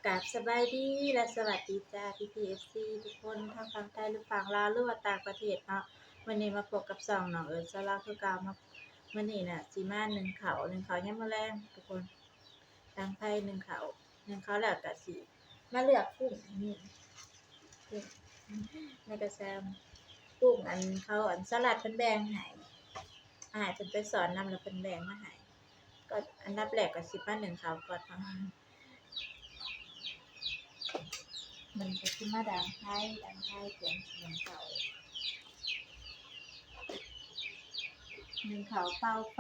ກາບສະບາຍດີ ແລະ ສະຫວັດດີຈ້າ ພີ່ໆ ເອັຟຊີ ທຸກຄົນ ທັງຝັ່ງໄທ ຫຼື ຝັ່ງລາວ ຫຼືວ່າຕ່າງປະເທດເນາະ. ມື້ນີ້ມາພົບກັບຊ່ອງນ້ອງເອີນສາວລາວຄືເກົ່າ. ມາ ມື້ນີ້ນະ ຊິມາໜຶ້ງເຂົ້າ ໜຶ້ງເຂົ້າຍາມມື້ແລງທຸກຄົນ. ດັງໄຟໜຶ້ງເຂົ້າ ໜຶ້ງເຂົ້າແລ້ວກະຊິມາເລືອກກຸ້ງ ນີ້ ກຸ້ງ ໃນກະຊາມ ກຸ້ງ ອັນເຂົາ ອັນສະຫຼັດເພິ່ນແບ່ງໃຫ້ ອ້າຍເພິ່ນໄປສອນນຳ ແລ້ວເພິ່ນແບ່ງມາໃຫ້. ກໍອັນດັບແລກກໍຊິມາໜຶ້ງເຂົ້າກ່ອນເນາະ. ມັນກໍຊິມາດັງໄຟ ດັງໄຟ ຕຽມຊິໜຶ້ງເຂົ້າ ໜຶ້ງເຂົ້າເປົ່າໄຟ.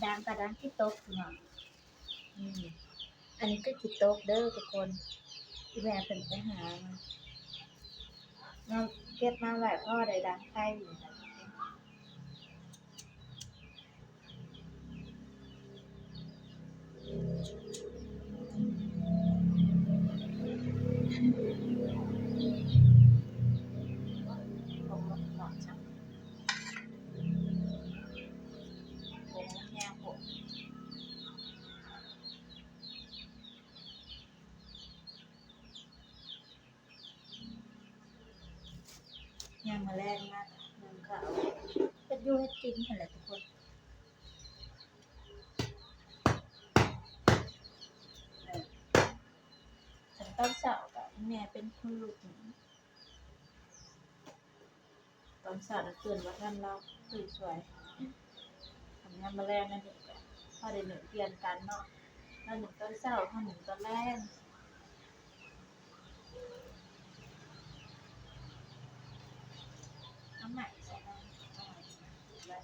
ດັງກະດັງຂີ້ຕົກເນາະ. ນີ້ ອັນນີ້ຄືຂີ້ຕົກເດີທຸກຄົນ ອີ່ແມ່ເພິ່ນໄປຫາມາ ມາເກັບມາໄວ້ ພໍໄດ້ດັງໄຟນີ້ນະ. ຍາມມື້ແລງມາໜຶ້ງເຂົ້າ ເຮັດຢູ່ເຮັດກິນຫັ້ນແຫຼະທຸກຄົນ. ຄັນຕອນເຊົ້າກະແມ່ເປັນຄົນລຸກ ຕອນເຊົ້ານະຕື່ນບໍ່ທັນ ລາວຕື່ນຊ່ວຍ. ຄັນຍາມມື້ແລງນັ້ນກະພໍໄດ້ໜຶ້ງປ່ຽນກັນເນາະ ລາວໜຶ້ງຕອນເຊົ້າ ເຮົາໜຶ້ງຕອນແລງ. ເອົາໃໝ່ໃສ່ນຳ ເອົາໃໝ່ໃສ່ນຳ.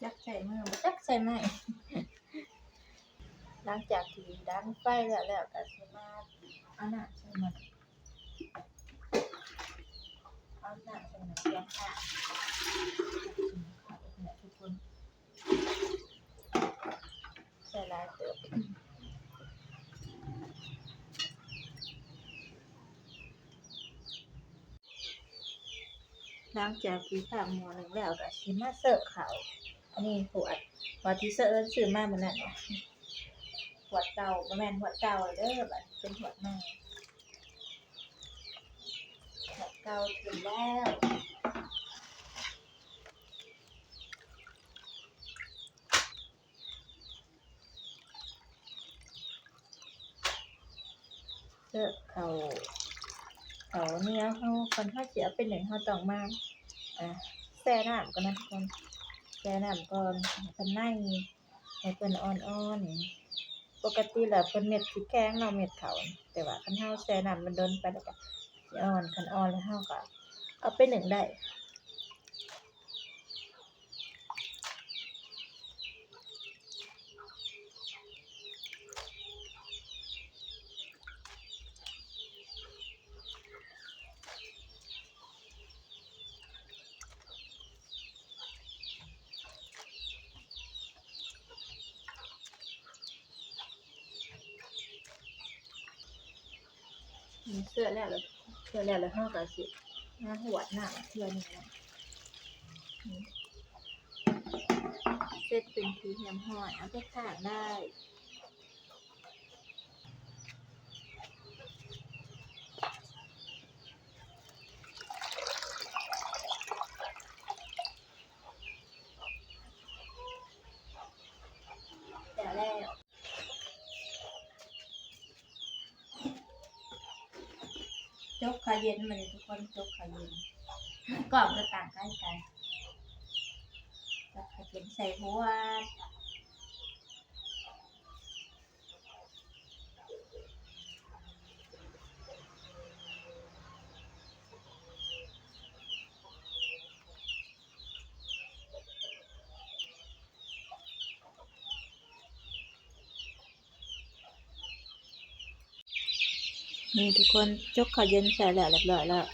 ຈັກໃສ່ມື ບໍ່ຈັກໃສ່ໄມ້. ຫຼັງຈາກທີ່ດັງໄຟແລ້ວ ແລ້ວກໍຊິມາເອົານ້ຳໃສ່ໝົດ ເອົານ້ຳໃສ່ໝົດ ຕຽມຂ້າ ເອົາແຫຼະທຸກຄົນ. ໃສ່ຫຼາຍເຕີບ. ຫຼັງຈາກທີ່ຂ້າງໝໍ້ໜຶ້ງແລ້ວ ກໍຊິມາເສີບເຂົ້າ. ອັນນີ້ຫວດ ຫວດທີ່ເສີບ ຊື້ມາມື້ນັ້ນ ຫວດເກົ່າ ບໍ່ແມ່ນຫວດເກົ່າເດີ ບັດນີ້ເປັນຫວດໃໝ່ ຫວດເກົ່າຂຶ້ນແລ້ວ. ເອີ ເຂົ້າ ເຂົ້າໜຽວເຮົາ ກ່ອນເຮົາຊິເອົາໄປໜຶ້ງ ເຮົາຕ້ອງມາ ອ່າ ແຊ່ນ້ຳກ່ອນນະທຸກຄົນ ແຊ່ນ້ຳກ່ອນ ໃຫ້ເພິ່ນໃນ ໃຫ້ເພິ່ນອ່ອນໆ. ປົກກະຕິແລ້ວເພິ່ນເມັດຊິແຂງເນາະ ເມັດເຂົ້າ ແຕ່ວ່າຄັນເຮົາແຊ່ນ້ຳມັນດົນໄປແລ້ວກໍຊິອ່ອນ ຄັນອ່ອນແລ້ວເຮົາກໍເອົາໄປໜຶ້ງໄດ້. ເສື້ອແລ້ວ ເສື້ອແລ້ວ ແລ້ວເຮົາກໍຊິມາຫວດນ້ຳເທື່ອໜຶ່ງເນາະ. ເສັດເປັນທີ່ຮຽບຮ້ອຍ ເອົາໄປຂາຍໄດ້. ຈົກເຂົ້າເຢັນ ມື້ນີ້ທຸກຄົນ ຈົກເຂົ້າເຢັນ ກ້ອງກໍຕັ້ງໄກໆ ຈົກເຂົ້າເຢັນໃສ່ຫວດ. ນີ້ທຸກຄົນ ຈົກເຂົ້າເຢັນໃສ່ແລ້ວ ຮຽບຮ້ອຍແລ້ວ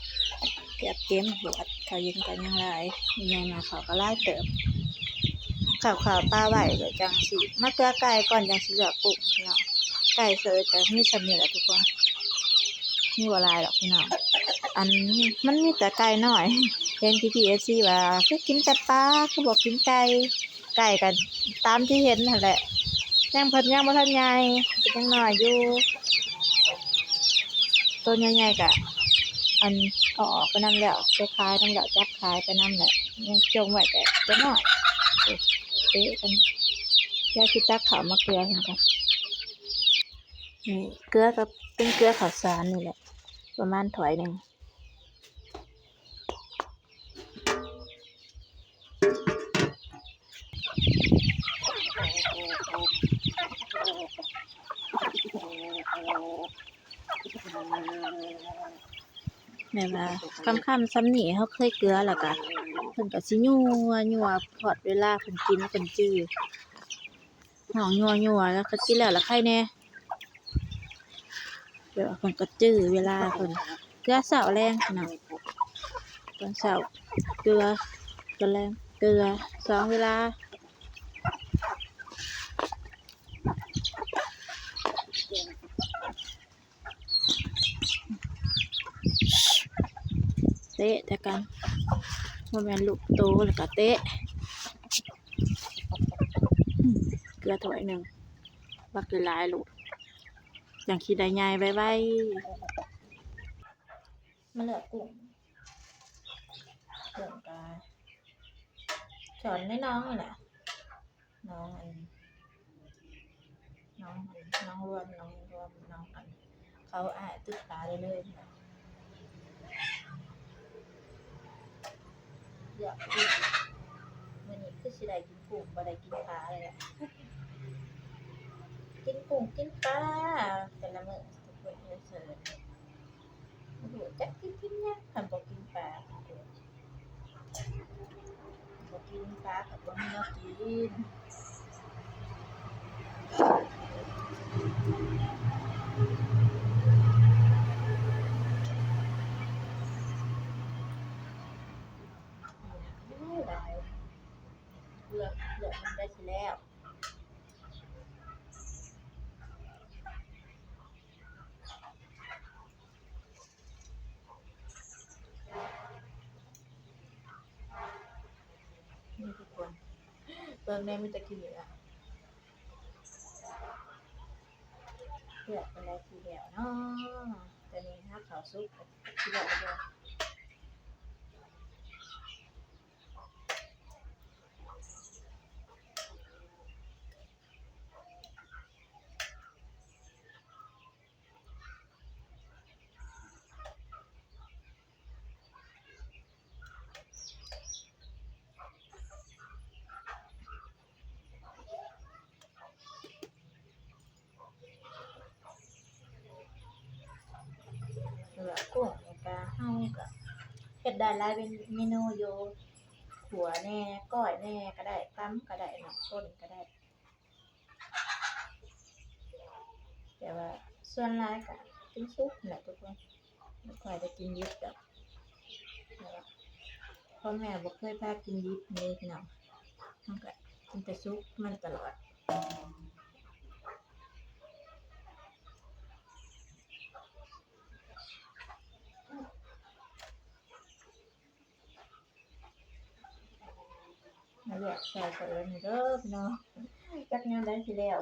ເກືອບເຕັມຫວດ. ເຂົ້າເຢັນກໍຍັງຫຼາຍ ໃຫຍ່ມາເຂົ້າກໍຫຼາຍເຕີບ. ເຂົ້າ ເຂົ້າປາໄວ້ ແລ້ວຈັ່ງຊິມາເກືອໄກ່ກ່ອນ ຈັ່ງຊິເລືອກປຸ້ງເນາະ. ໄກ່ເສີດກໍມີສ່ຳນີ້ແຫຼະທຸກຄົນ ມີບໍ່ຫຼາຍດອກພີ່ນ້ອງ. ອັນ ມັນມີແຕ່ໄກ່ນ້ອຍ ເຫັນພີ່ໆ ເອັຟຊີ ວ່າ ຄືກິນແຕ່ປາ ຄືບໍ່ກິນໄກ່. ໄກ່ກໍຕາມທີ່ເຫັນຫັ້ນແຫຼະ ຍັງ ເພິ່ນຍັງບໍ່ທັນໃຫຍ່ ເປັນຍັງນ້ອຍຢູ່. ໂຕໃຫຍ່ໆ ກະ ອັນ ເອົາອອກໄປນຳແລ້ວ ໄປຂາຍນຳແລ້ວ ຈັບຂາຍໄປນຳແຫຼະ ຍັງຈົ່ງໄວ້ແຕ່ໂຕນ້ອຍ. ເຕະກັນ ດຽວຊິຕັກເຂົ້າມາເກືອເພິ່ນກ່ອນ. ນີ້ເກືອກໍເປັນເກືອເຂົ້າສານນີ້ແຫຼະ ປະມານຖ້ວຍໜຶ່ງ. ແມ່ນວ່າຄ່ຳໆ ສ່ຳນີ້ເຮົາເຄີຍເກືອແລ້ວກະ ເພິ່ນກະຊິຍົວໆ ຮອດເວລາເພິ່ນກິນເພິ່ນຈື່ ຮ້ອງຍົວໆ ແລ້ວກໍກິນແລ້ວລະໄຄແດ່. ແບບວ່າເພິ່ນກໍຈື່ເວລາເພິ່ນ ເກືອເຊົ້າແລງເນາະ ຕອນເຊົ້າເກືອ ຕອນແລງເກືອ ສອງເວລາ. ເຕະແຕ່ກັນ ບໍ່ແມ່ນລູກໂຕແລ້ວກໍເຕະ. ເກືອຖ້ວຍໜຶ່ງ ບັກຫຼາຍໆ ໂລດ ຈັ່ງຊິໄດ້ໃຫຍ່ໄວໆ. ມາເລືອກກຸ້ງ ກຸ້ງກະສອນໃນໜອງນີ້ແຫຼະ ໜອງອັນ ໜອງອັນ ໜອງລວມ ໜອງລວມ ໜອງອັນ ເຂົາອ້າຍຕຶກປາໄດ້ເລີຍ. ເລືອກກຸ້ງ ມື້ນີ້ຄືຊິໄດ້ກິນກຸ້ງ ບໍ່ໄດ້ກິນປາເລີຍແຫຼະ ກິນກຸ້ງກິນປາແຕ່ລະມື້ ທຸກຄົນເອີຍ ເຊີນ ບໍ່ຮູ້ຈັກກິນກິນຫຍັງ ຄັນບໍ່ກິນປາ ບໍ່ກິນປາກໍບໍ່ມີແນວກິນ. ເລືອກ ເລືອກມັນໄດ້ຊິແລ້ວ. ນີ້ທຸກຄົນ ເບິ່ງແດ່ ມີແຕ່ຂີ້ເຫຍື້ອ ເລືອກອັນໃດຊິແລ້ວເນາະ. ຕອນນີ້ຫາເຂົ້າສຸກ ຊິແລ້ວບໍ່? ເຫຼືອ ໂອ້ ແລ້ວກະເຮົາກະເຮັດໄດ້ຫຼາຍເມນູຢູ່ ຂົ້ວແດ່ ກ້ອຍແດ່ກະໄດ້ ຕຳກະໄດ້ເນາະ ຕົ້ນກະໄດ້. ແຕ່ວ່າສ່ວນຫຼາຍກະກິນສຸກແຫຼະທຸກຄົນ ບໍ່ຄ່ອຍໄດ້ກິນດິບດອກ ເພາະວ່າພໍ່ແມ່ບໍ່ເຄີຍພາກິນດິບເດ້ພີ່ນ້ອງ ເຮົາກະກິນແຕ່ສຸກມັນຕະຫຼອດ. ເ ລວກຊ່ອຍເຂົາເອີ່ນເດີພີ່ນ້ອງ ຈັກຍາມໃດຊິແລ້ວ.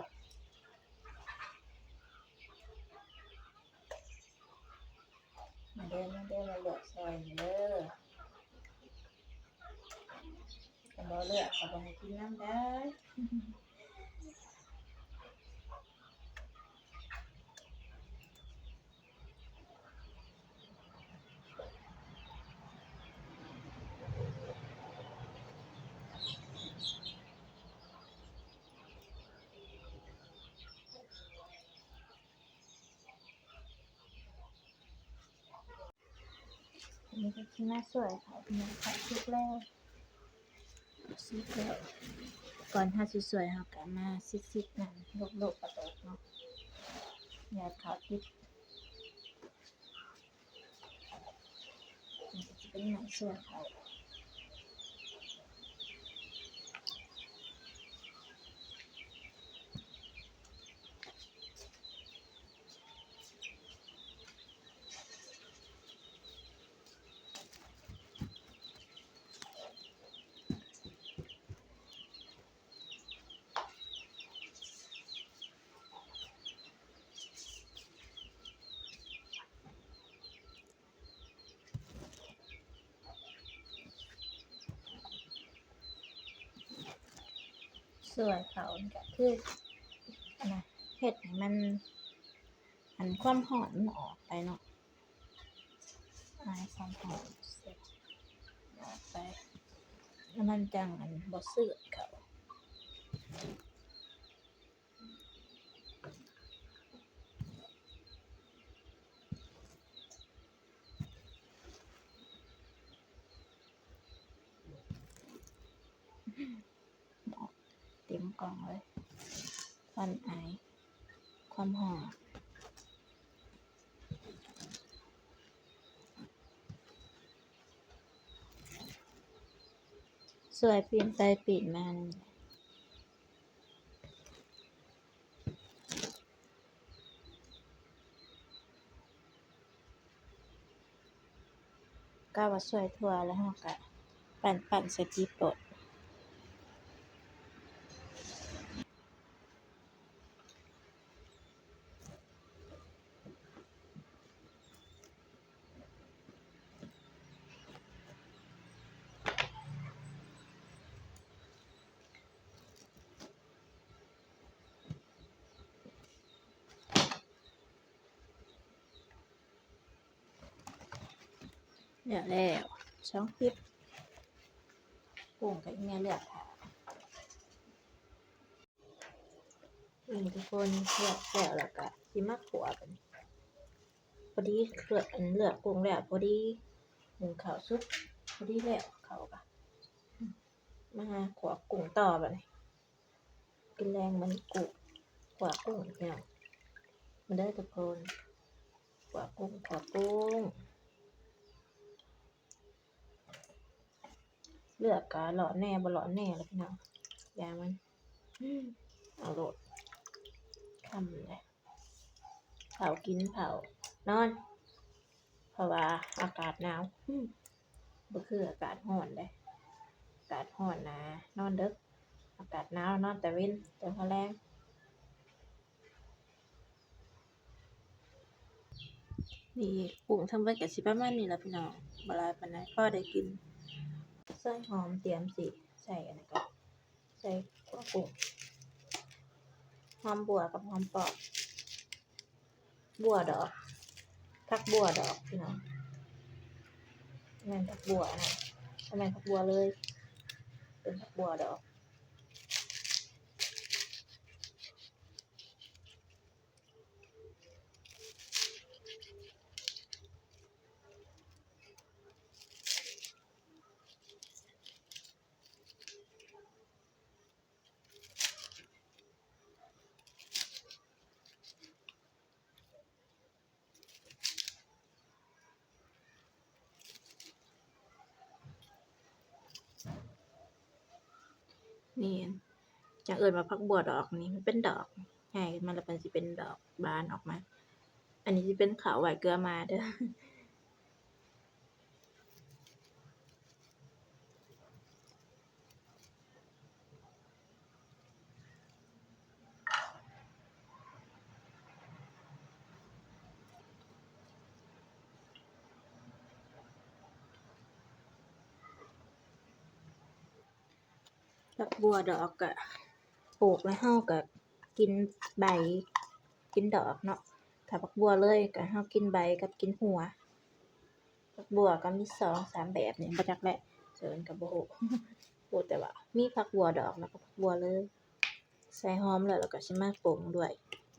ມາເດີ ມາເດີ ມາລວກຊ່ອຍເດີ. ຄັນບໍ່ລວກເຂົາບໍ່ໃຫ້ກິນນຳໄດ໋. ອັນນີ້ກໍຊິມາຊ່ອຍເຂົາເນາະ ເຂົ້າສຸກແລ້ວ ສຸກແລ້ວ. ກ່ອນເຮົາຊິຊ່ອຍ ເຮົາກໍມາຊິດໆ ນັ້ນ ໂລກໆ ກະໂຕກເນາະ ຢ້ານເຂົ້າຕິດ. ມັນກໍຊິເປັນໜັງເສື້ອເຂົາ. ສ່ວນເຂົານີ້ກໍຄື ອັນນະ ເຮັດໃຫ້ມັນ ອັນ ຄວາມຮ້ອນມັນອອກໄປເນາະ ອາຍຄວາມຮ້ອນອອກໄປ ແລ້ວມັນຈັ່ງ ອັນ ບໍ່ເຊືອດເຂົ້າ. ເຕັມກ້ອງເລີຍ ຄວັນອາຍ ຄວາມຮ້ອນ. ຊ່ວຍປີ້ນໄປປີ້ນມາ ກະວ່າຊ່ວຍທົ່ວແລ້ວເຮົາກະປັ່ນໆ ໃສ່ຕີໂປະ. ແລ້ວ ແລ້ວ ສອງຄລິບ ກຸ້ງກໍອີ່ແມ່ເລືອກຖ້າ. ນີ້ທຸກຄົນ ລວກແລ້ວ ແລ້ວກໍຊິມາຂົ້ວບັດນີ້. ພໍດີເລືອກ ອັນ ເລືອກກຸ້ງແລ້ວ ພໍດີ ໜຶ້ງເຂົ້າສຸກ ພໍດີແລ້ວ ເຂົ້າກໍ ມາຂົ້ວກຸ້ງຕໍ່ບັດນີ້. ກິນແລງມັນກຸ້ງ ຂົ້ວກຸ້ງ ພີ່ນ້ອງ ມາເດີທຸກຄົນ ຂົ້ວກຸ້ງ ຂົ້ວກຸ້ງ. ເລືອກກະຫຼອນແດ່ບໍ່ຫຼອນແດ່ລະພີ່ນ້ອງ ຢ່າງມັນ ເອົາໂລດ ຄ່ຳແລ້ວ ເຜົາກິນເຜົານອນ ເພາະວ່າອາກາດໜາວ ບໍ່ຄືອາກາດຮ້ອນເດ້ ອາກາດຮ້ອນນະນອນເດິກ ອາກາດໜາວນອນແຕ່ເວັນ ແຕ່ພໍແລງ. ນີ້ ກຸ້ງທັງເບິດກໍຊິປະມານນີ້ລະພີ່ນ້ອງ ບໍ່ຫຼາຍປານໃດ ພໍໄດ້ກິນ. ໃສ່ຫອມ ຕຽມຊິໃສ່ອັນນັ້ນກໍ ໃສ່ຂົ້ວກຸ້ງ ຫອມບົ່ວກັບຫອມປ້ອມ ບົ່ວດອກ ຜັກບົ່ວດອກພີ່ນ້ອງ ແມ່ນຜັກບົ່ວນະ ບໍ່ແມ່ນຜັກບົ່ວເລີຍ ເປັນຜັກບົ່ວດອກ. ນີ້ ຈັ່ງເອີ້ນວ່າຜັກບົ່ວດອກນີ້ ມັນເປັນດອກ ໃຫຍ່ຂຶ້ນມາແລ້ວມັນຊິເປັນດອກບານອອກມາ. ອັນນີ້ຊິເປັນເຂົ້າໄຫວ້ເກືອໝາເດີ. ຜັກບົ່ວດອກກະປູກແລ້ວເຮົາກະກິນໃບ ກິນດອກເນາະ. ຖ້າຜັກບົ່ວເລີຍກະເຮົາກິນໃບກັບກິນຫົວ. ຜັກບົ່ວກະມີສອງສາມແບບນີ້ ບໍ່ຈັກແຫຼະ ເອີ້ນກະບໍ່ຮູ້ ຮູ້ແຕ່ວ່າມີຜັກບົ່ວດອກແລ້ວກະຜັກບົ່ວເລີຍ. ໃສ່ຫອມແລ້ວ ແລ້ວກະຊິມາປຸງດ້ວຍ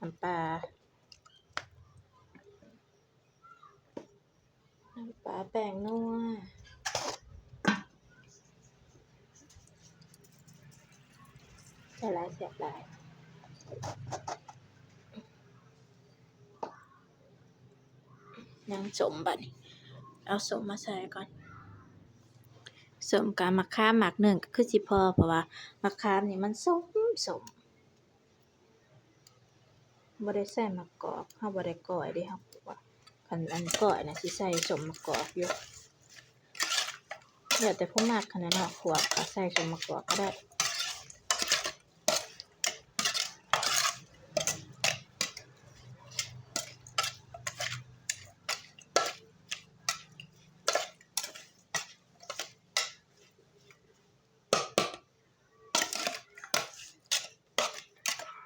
ນ້ຳປາ ນ້ຳປາ ແປ້ງນົວ ໃສ່ຫຼາຍແຊບຫຼາຍ. ຍັງສົ້ມ ບາດນີ້ເອົາສົ້ມມາໃສ່ກ່ອນ. ສົ້ມກະໝາກຂາມໝາກໜຶ່ງກະຄືຊິພໍ ເພາະວ່າໝາກຂາມນີ້ມັນສົ້ມໆ. ບໍ່ໄດ້ໃສ່ໝາກກອກ ເຮົາບໍ່ໄດ້ກ້ອຍເດ້ ເຮົາຂົ້ວ. ຄັນອັນກ້ອຍນະຊິໃສ່ສົ້ມໝາກກອກຢູ່ ແລ້ວແຕ່ຜູ້ມັກຫັ້ນແຫຼະເນາະ ຂົ້ວກະໃສ່ສົ້ມໝາກກອກກະໄດ້.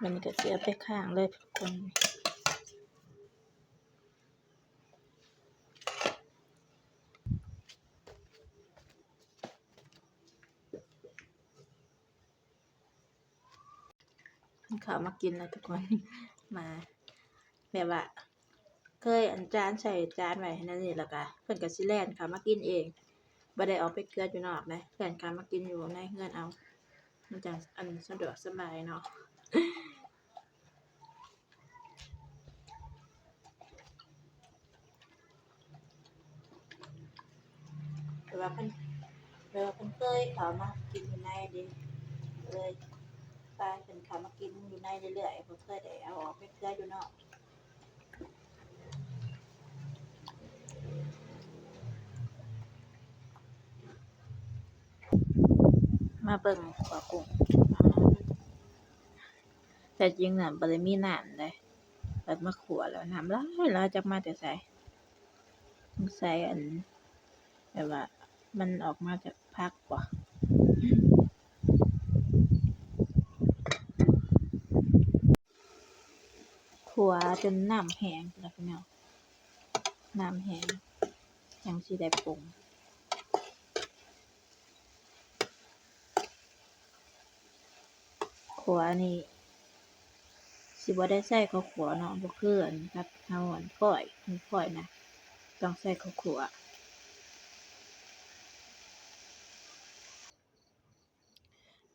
ມັນກະຊິເອົາໄປຄ້າງເລີຍທຸກຄົນ. ເຂົາມາກິນແລ້ວທຸກຄົນ ມາ ແບບວ່າເຄີຍອັນຈານໃສ່ຈານໄວ້ຫັ້ນນີ້ ແລ້ວກະເພິ່ນກະຊິແລ່ນເຂົ້າມາກິນເອງ ບໍ່ໄດ້ອອກໄປເກືອຢູ່ນອກເດ້ ແລ່ນເຂົ້າມາກິນຢູ່ໃນເຮືອນເອົາ ມັນຈັ່ງອັນສະດວກສະບາຍເນາະ. ແຕ່ວ່າເພິ່ນ ແຕ່ວ່າເພິ່ນເຄີຍເຂົ້າມາກິນຢູ່ໃນເດ ເລີຍພາເພິ່ນເຂົ້າມາກິນຢູ່ໃນເລື້ອຍໆ ບໍ່ເຄີຍໄດ້ເອົາອອກໄປເທື່ອຢູ່ນອກ. ມາເບິ່ງຂົ້ວກຸ້ງ ແທ້ຈິງນະບໍ່ໄດ້ມີນ້ຳເດ້ ບັດມາຂົ້ວແລ້ວນ້ຳຫຼາຍໆ ຈັກມາແຕ່ໃສ ສົງໄສອັນ ແບບວ່າມັນອອກມາຈາກຜັກບໍ ຂົ້ວຈົນນ້ຳແຫ້ງພຸ້ນລະພີ່ນ້ອງ ນ້ຳແຫ້ງຈັ່ງຊິໄດ້ປຸງ. ຂົ້ວນີ້ຊິບໍ່ໄດ້ໃສ່ເຂົ້າຂົ້ວເນາະ ບໍ່ຄືອັນກັບເຮົາອັນກ້ອຍ ເຮົາກ້ອຍນະ ຕ້ອງໃສ່ເຂົ້າຂົ້ວ.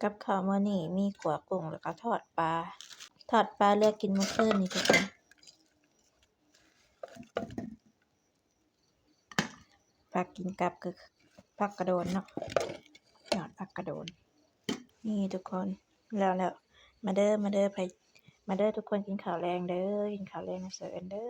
ກັບເຂົ້າມື້ນີ້ມີຂົ້ວກຸ້ງ ແລ້ວກະທອດປາ ທອດປາເຫຼືອກິນມື້ຄືນນີ້ທຸກຄົນ. ຜັກກິນກັບຄືຜັກກະໂດນເນາະ ຍອດຜັກກະໂດນ. ນີ້ທຸກຄົນ ແລ້ວໆ ມາເດີ ມາເດີ ມາເດີທຸກຄົນ ກິນເຂົ້າແລງເດີ ກິນເຂົ້າແລງນຳສາວເອິນເດີ.